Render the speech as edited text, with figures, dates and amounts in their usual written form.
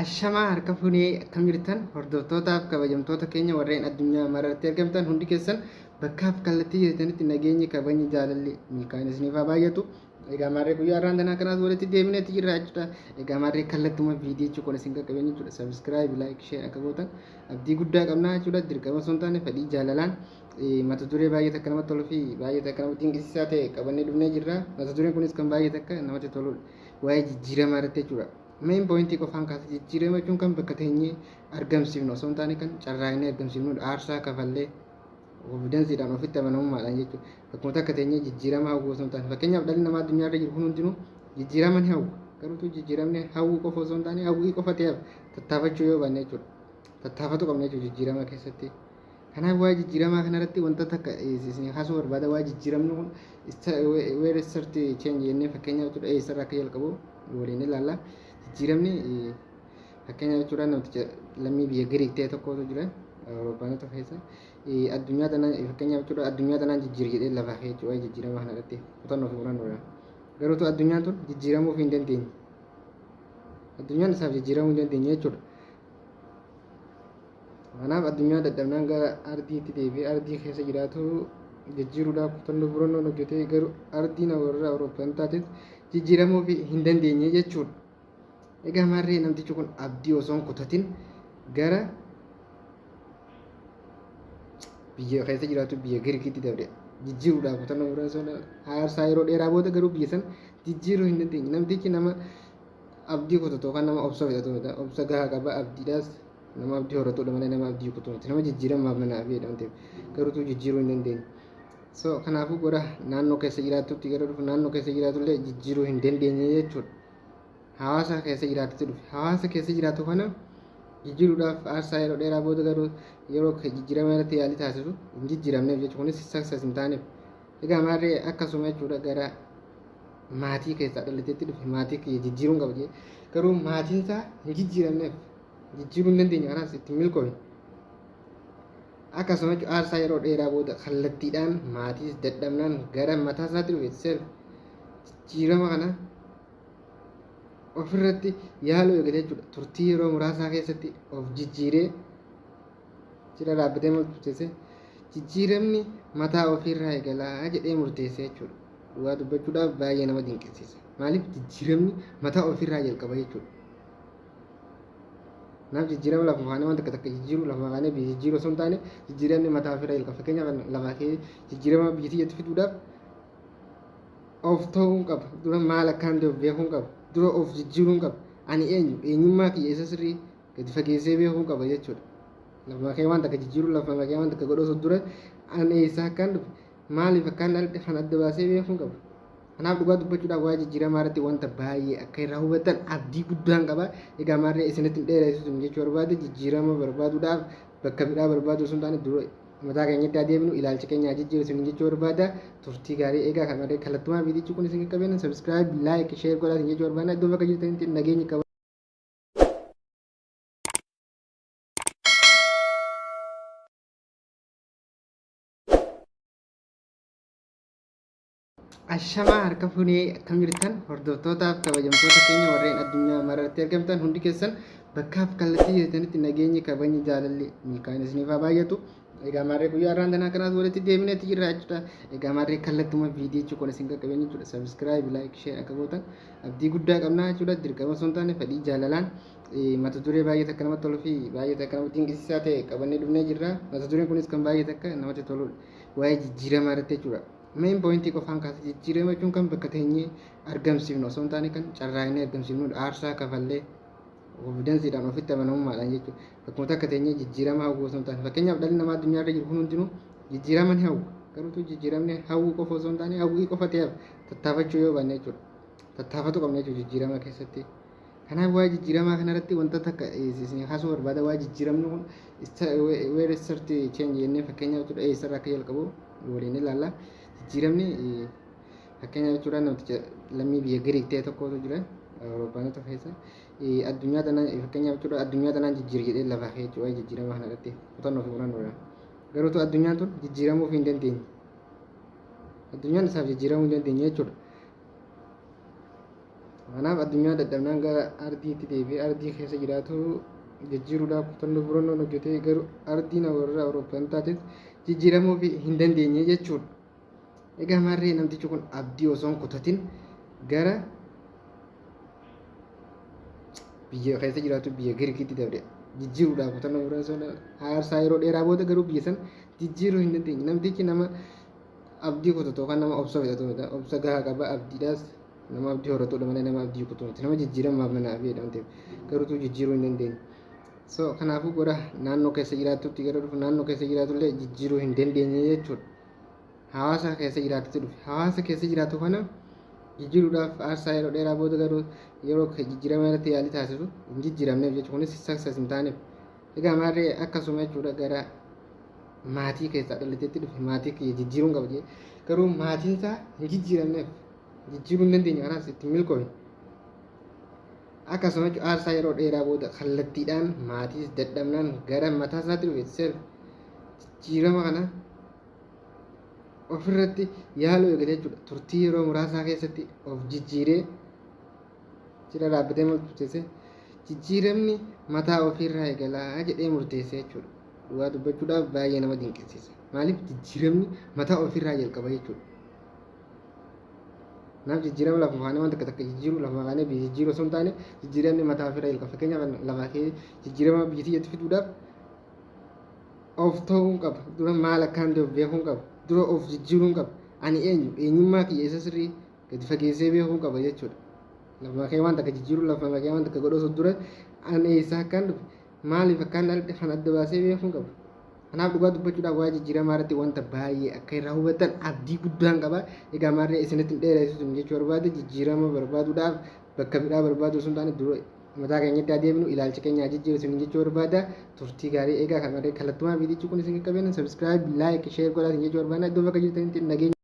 Ashamaa harka fuunee akkam jirtan hordoftootaaf kabajamtoota keenya warreen addunyaa mararratti argamtan hundi keessan bakkaaf kallattii jirtanitti nageenyi kabajni jaalalli milkaa'ina isiniif haa baay'atu. Egaa maarree guyyaa har'aan tanaa kanaas walitti deebineetti jirra jechuudha. Egaa maarree kallattuma viidiyichi kun isin qaqqabeen jechuudha. Subscribe, like, share akka gootan abdii guddaa qabnaa jechuudha. Dirqama osoo hin taane fedhii jaalalaan mata duree baay'ee takka namatti toluu fi baay'ee takka nama dinqisiisaa ta'e qabannee dhufnee jirra. Mata dureen kunis kan baay'ee takka namatti toludha. Waa'ee jijjiiramaa irratti jechuudha. Main point qofaan kaasa jijjiirama jechuun kan bakka teenyee argamsiifnu osoo hin taane kan carraaqnee argamsiifnudha. Aarsaa kafallee confidenceedhaan ofitti amanamummaadhaan jechuudha. Bakkuma takka teenyee jijjiirama hawwuu osoo hin taane fakkeenyaaf dhalli namaa addunyaa irra jiru kun hundinuu jijjiirama ni hawwa. Garuutu jijjiiramni hawwuu qofa osoo hin taane hawwii qofa ta'eef tattaafachuu yoo baanne jechuudha. Tattaafatu qabna jechuudha jijjiirama keessatti. Kanaaf waa'ee jijjiiramaa kanarratti wanta takka isin kaasuu barbaada. Waa'ee jijjiiramni kun where start change jennee fakkeenyaaf jechuudha eessarraa akka jalqabu waliin ilaalla. Jijjiiramni fakkeenyaaf jechuudha namticha lammii biyya Giriik ta'e tokkotu jira Awurooppaanota keessa. Addunyaa tanaan fakkeenyaaf jechuudha addunyaa tanaan jijjiira jedhee lafaa ka'e jechuudha waa'ee jijjiirama kanarratti kutannoo fi murannoodhaan. Garuutu addunyaan tun jijjiiramuuf hin dandeenye. Addunyaan isaaf jijjiiramuu hin dandeenye jechuudha. Kanaaf addunyaa dadhabnaan gara ardiitti deebi'ee ardii keessa jiraatu jijjiiruudhaaf kutannoo murannoon hojjetee garuu ardiin warra Awurooppaan taates jijjiiramuu hin dandeenye jechuudha. Egaa maarree namtichi kun abdii osoo hin kutatin gara biyya keessa jiraatu biyya Giriikitti dabre jijjiiruudhaaf kutannoo murannoo aarsaa yeroo dheeraa booda garuu biyya san jijjiiruu hin dandeenye. Namtichi nama abdii kutatu yookaan nama obsa fudhatu miti. Obsa gahaa qaba abdiidhaas nama abdii horatudha malee nama abdii kutu miti. Nama jijjiiramaaf mana abdii waan ta'eef garuutu jijjiiruu hin dandeenye. So kanaafuu gara naannoo keessa jiraatutti gara dhufu naannoo keessa jiraatullee jijjiiruu hin dandeenye jechuudha. Hawaasa keessa jiraatutti dhufe. Hawaasa keessa jiraatu kana jijjiiruudhaaf aarsaa yeroo dheeraa booda garuu yeroo jijjiirama irratti yaalii taasisu hin jijjiiramneef jechuudha. Kunis success hin taaneef. Egaa maarree akkasuma jechuudha gara maatii keessaa dhalateetti dhufe maatii kiyya jijjiiruun qaba jedhee garuu maatiin isaa hin jijjiiramneef jijjiiruu hin dandeenye kanaas itti milkoofne. Akkasuma jechuun aarsaa yeroo dheeraa booda kallattiidhaan maatiis dadhabnaan gara mataa isaatti dhufe self jijjiirama kana ofirratti yaaluu eegale jechuudha. Turtii yeroo muraasaa keessatti of jijjiiree jira dhaabbatee murteesse jijjiiramni mataa ofiirraa eegalaa jedhee murteesse jechuudha. Dhugaa dubbachuudhaaf baay'ee nama dinqisiisa. Maaliif jijjiiramni mataa ofiirraa jalqaba jechuudha. Kanaaf jijjiirama lafa kaanee waan takka takka jijjiiruu lafa kaanee biyya jijjiiruu osoo hin taane jijjiiramni mataa ofiirraa jalqaba. Fakkeenyaaf lafa kee jijjiirama biyya tiyyatti fiduudhaaf of ta'uun qaba. Dura maal akkaan ta'e of beekuun qaba. Dura of jijjiiruun qaba. Ani eenyu eenyummaa kiyya isa sirrii gadi fageessee beekuun qaba jechuudha. Lafa kee waan takka jijjiiruu lafa kee waan takka godhuu osoo dura ani eessaa akkaan dhufe maaliif akkaan dhaladhe kan adda baasee beekuun qaba. Kanaaf dhugaa dubbachuudhaaf waa'ee jijjiiramaa irratti wanta baay'ee akka irraa hubattan abdii guddaan qaba. Egaa maarree isinitti hin dheeressu jechuu barbaade jijjiirama barbaaduudhaaf bakka biraa barbaadu osoo hin taane dura mataa keenyatti adeemnu ilaalcha keenya haa jijjiiru isin jechuu barbaada. Turtii gaarii egaa kan maarree kallattumaan viidichi kun isin qaqqabeen subscribe, like, share godhaa isin jechuu barbaada. Iddoo bakka jirtanitti nageenyi qaba. Ashamaa harka fuunee akkam jirtan hordoftootaaf kabajamtoota keenya warreen addunyaa mararratti argamtan hundi keessan bakkaaf kallattii jirtanitti nageenyi kabajni jaalalli milkaa'ina isiniif haa baay'atu. Egaa maarree guyyaa har'aan tanaa kanaas walitti deebineetti jirra jechuudha. Egaa maarree kallattuma viidiyichi kun isin qaqqabeen jechuudha. Subscribe, like, share akka gootan abdii guddaa qabnaa jechuudha. Dirqama osoo hin taane fedhii jaalalaan mata duree baay'ee takka namatti toluu fi baay'ee takka nama dinqisiisaa ta'e qabannee dhufnee jirra. Mata dureen kunis kan baay'ee takka namatti toludha. Waa'ee jijjiiramaa irratti jechuudha. Main point qofaan kaasa jijjiirama jechuun kan bakka teenyee argamsiifnu osoo hin taane kan carraaqnee argamsiifnudha. Aarsaa kafallee confidenceedhaan ofitti amanamummaadhaan jechuudha. Bakkuma takka teenyee jijjiirama hawwuu osoo hin taane fakkeenyaaf dhalli namaa addunyaa irra jiru kun hundinuu jijjiirama ni hawwa. Garuutu jijjiiramni hawwuu qofa osoo hin taane hawwii qofa ta'eef tattaafachuu yoo baanne jechuudha. Tattaafatu qabna jechuudha jijjiirama keessatti. Kanaaf waa'ee jijjiiramaa kanarratti wanta takka isin kaasuu barbaada. Waa'ee jijjiiramni kun where start change jennee fakkeenyaaf jechuudha eessarraa akka jalqabu waliin ilaalla. Jijjiiramni fakkeenyaaf jechuudha namticha lammii biyya Giriik ta'e tokkotu jira Awurooppaanota keessa. Addunyaa tanaan fakkeenyaaf jechuudha addunyaa tanaan jijjiira jedhee lafaa ka'e jechuudha waa'ee jijjiirama kanarratti kutannoo fi murannoodhaan. Garuutu addunyaan tun jijjiiramuuf hin dandeenye. Addunyaan isaaf jijjiiramuu hin dandeenye jechuudha. Kanaaf addunyaa dadhabnaan gara ardiitti deebi'ee ardii keessa jiraatu jijjiiruudhaaf kutannoo murannoon hojjetee garuu ardiin warra Awurooppaan taates jijjiiramuu hin dandeenye jechuudha. Egaa maarree namtichi kun abdii osoo hin kutatin gara biyya keessa jiraatu biyya Giriikitti dabre jijjiiruudhaaf kutannoo murannoo aarsaa yeroo dheeraa booda garuu biyya san jijjiiruu hin dandeenye. Namtichi nama abdii kutatu yookaan nama obsa fudhatu obsa gahaa qaba abdiidhaas nama abdii horatudha malee nama abdii kutu miti. Nama jijjiiramaaf mana abdii waan ta'eef garuutu jijjiiruu hin dandeenye. So kanaafuu gara naannoo keessa jiraatutti gara dhufu naannoo keessa jiraatullee jijjiiruu hin dandeenye jechuudha. Hawaasa keessa jiraatutti dhufe. Hawaasa keessa jiraatu kana jijjiiruudhaaf aarsaa yeroo dheeraa booda garuu yeroo jijjiirama irratti yaalii taasisu hin jijjiiramneef jechuudha. Kunis success hin taaneef. Egaa maarree akkasuma jechuudha gara maatii keessaa dhalateetti dhufe maatii kiyya jijjiiruun qaba jedhee garuu maatiin isaa hin jijjiiramneef jijjiiruu hin dandeenye kanaas itti milkoofne. Akkasuma jechuudha aarsaa yeroo dheeraa booda kallattiidhaan maatiis dadhabnaan gara mataa isaatti dhufe self jijjiirama kana ofirratti yaaluu eegale jechuudha. Turtii yeroo muraasaa keessatti of jijjiiree jira dhaabbatee murteesse jijjiiramni mataa ofiirraa eegalaa jedhee murteesse jechuudha. Dhugaa dubbachuudhaaf baay'ee nama dinqisiisa. Maaliif jijjiiramni mataa ofiirraa jalqaba jechuudha. Kanaaf jijjiirama lafuma kaanee waan takka takka jijjiiruu lafuma kaanee biyya jijjiiruu osoo hin taane jijjiiramni mataa ofiirraa jalqaba. Fakkeenyaaf lafaa kee jijjiirama biyya tiyyatti fiduudhaaf of ta'uun qaba. Dura maal akkaan ta'e of beekuun qaba. Dura of jijjiiruun qaba. Ani eenyu eenyummaa kiyya isa sirrii gadi fageessee beekuun qaba jechuudha. Lafuma kee waan takka jijjiiruu lafuma kee waan takka godhuu osoo dura ani eessaa akkaan dhufe maaliif akkaan dhaladhe kan adda baasee beekuun qaba. Kanaaf dhugaa dubbachuudhaaf waa'ee jijjiiramaa irratti wanta baay'ee akka irraa hubattan abdii guddaan qaba. Egaa maarree isinitti hin dheeressu jechuu barbaade jijjiirama barbaaduudhaaf bakka biraa barbaadu osoo hin taane dura mataa keenyatti adeemnu ilaalcha keenya jijjiiru isin jechuu barbaada. Turtii gaarii egaa kan maarree kallattumaa viidichi kun isin qaqqabeen subscribe, like, share godhaa isin jechuu barbaada. Iddoo bakka jirtanitti nageenya.